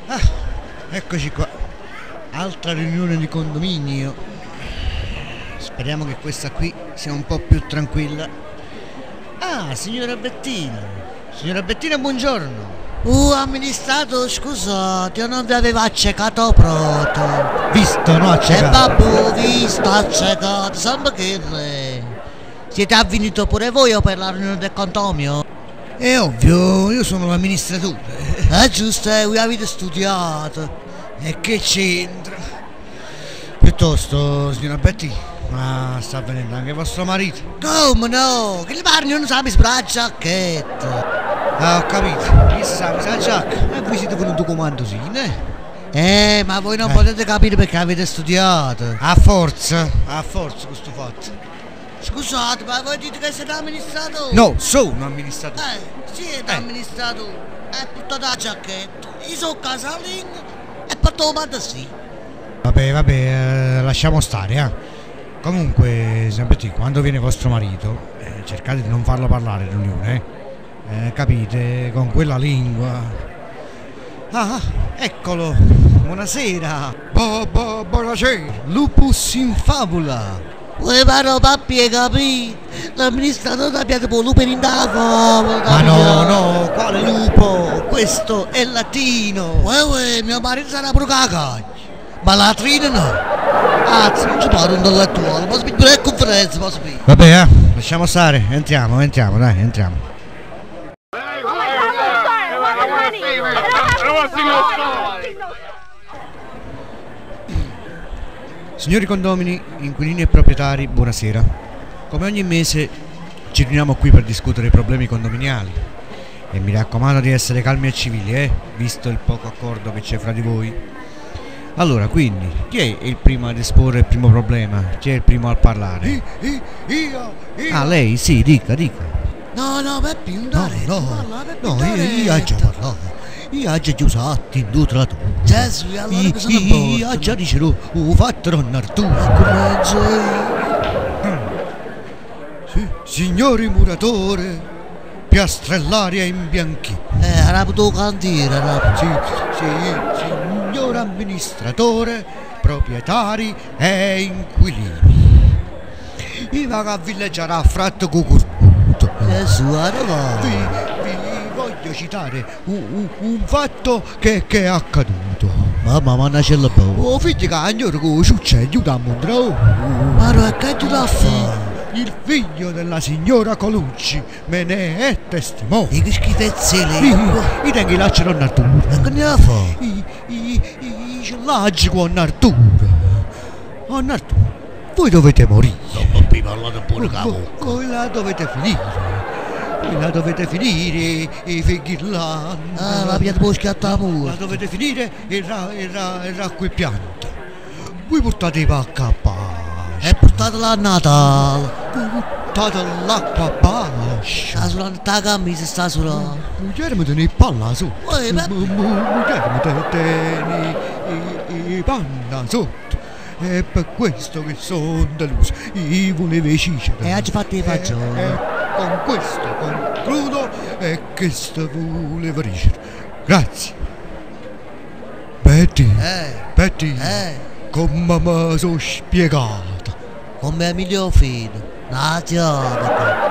Ah, eccoci qua. Altra riunione di condominio. Speriamo che questa qui sia un po' più tranquilla. Ah, signora Bettina. Signora Bettina, buongiorno. Amministrato, scusate, io non vi avevo accecato proprio. Visto, no? E Accecato. vabbè, visto, accecato, sempre che lei. Siete avvenuto pure voi per la riunione del condomio? È ovvio, io sono l'amministratore. Giusto, voi avete studiato. E che c'entra? Piuttosto, signora Bettina, ma sta venendo anche vostro marito. Come no? Che le parli non sa mi sbraccia giacchetta. Ah, ho capito. Chi sa, mi sa giacca. E voi siete venuto comando, sì, eh? Ma voi non Eh. potete capire perché avete studiato. A forza questo fatto. Scusate, ma voi dite che siete amministratore? No, sono amministratore. Siete Eh. amministratore. E portate la giacchetta. Io sono casalingo e porto la sì. Vabbè, vabbè, lasciamo stare, eh. Comunque, signor Bettina, quando viene vostro marito, cercate di non farlo parlare in riunione, eh. Capite, con quella lingua. Ah, eccolo. Buonasera. Buonasera. Lupus in fabula. Vuoi parlo pappi e capì? L'amministratore abbia tipo lupo in favola. Ma no, no, quale lupo? Questo è latino. Uè, uè, mio marito sarà pure cacagno. Ma la trina no. Anzi, non ci parlo un intellettuale, posso pure le conferenze, posso dire. Vabbè, lasciamo stare, entriamo, entriamo, dai, entriamo. Signori condomini, inquilini e proprietari, buonasera. Come ogni mese ci riuniamo qui per discutere i problemi condominiali. E mi raccomando di essere calmi e civili, visto il poco accordo che c'è fra di voi. Allora, quindi, chi è il primo ad esporre il primo problema? Chi è il primo a parlare? Io, Ah, lei? Sì, dica, dica. No, no, Peppi, non No, dare, no, parla, Peppi, no, non dare io ho già retta. parlato. Io ho già usato in due trattori. Gesù, allora Io, cosa ne io porta? già dicevo, ho fatto Don Arturo. Come io. Sì, signori muratore, piastrellaria in bianchino. Era potuto cantire, era. Sì, sì, signor amministratore, proprietari e inquilini. Io vado a villeggiare a fratto cucurbuto. Gesù, arriva. Vi voglio citare un fatto che è accaduto. Mamma, ma c'è la paura. Oh, figlio cagnore, che succede? Aiuta a montare. Ma no, che ti da fare? Il figlio della signora Colucci me ne è testimone. E che schifezze lì? Io tengo il laccio con Arturo. Ma che ne fa? I ce l'ho con Arturo. Con Arturo, voi dovete morire. Non mi parlate pure Voi la dovete finire. Voi la dovete finire, i figli là. Ah, la pianta può schiattare La pure. dovete finire e racqua e pianta. Voi portate i pacchi a pace. E portatela a Natale. Voi portate l'acqua a pace. Sta sulla la camisa, sta sulla. Moglie mi tiene palla sotto. Uè, ma- Moglie mi tiene i panna sotto. E per questo che sono deluso. Io volevo cicere. E oggi fatti i fagioli. E con questo concludo e questo volevo dire. Grazie. Betty, Betty, come mi sono spiegata? Come Emilio Fino. Una chiave.